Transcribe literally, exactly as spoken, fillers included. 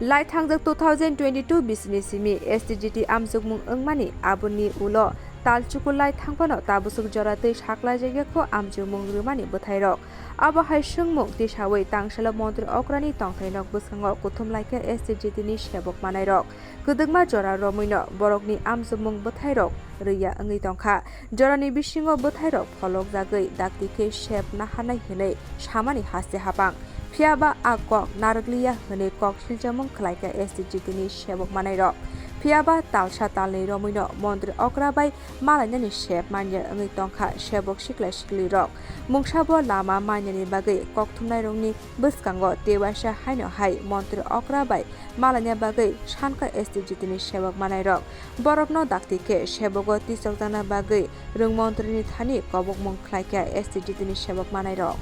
Lai thangjak two thousand twenty-two bisini simi S T G T amjokmung wngmani, aboni ulo tal chukulai thangphano tabusuk jora twi saklaijakya kho amjokmung rwmani bwthairok. Abo hai swngmung tisawi tangsalo montri okrani tongthai nok bwskango kuthum laikha S T G T ni sebok manairok. Kwdwkma jora romwino borokni amjokmung bwthairok rwya wngwi tongkha. Jorani bisingo bwthairok pholokjagwi dakti khe sep naharnai hwnwi samani haste hapang. Phiyaba a kok narwkliya hwnwi kok silchamung khlaikha S T G T ni sebok manairok. Phiyaba talsa talnwi romwino montri okra bai malainani sep manya wngwi tongkha sebok sikla siklirok. Mungsabo lama manyani bagwi kokthumnairokni bwskango tewaisa haino hai montri okra bai malaina bagwi sankha S T G T ni sebok manairok. Borokno dakti khe sebogo tisokjakna bagwi rwngmontrini thani kobokmung khlaikha S T G T ni sebok manairok.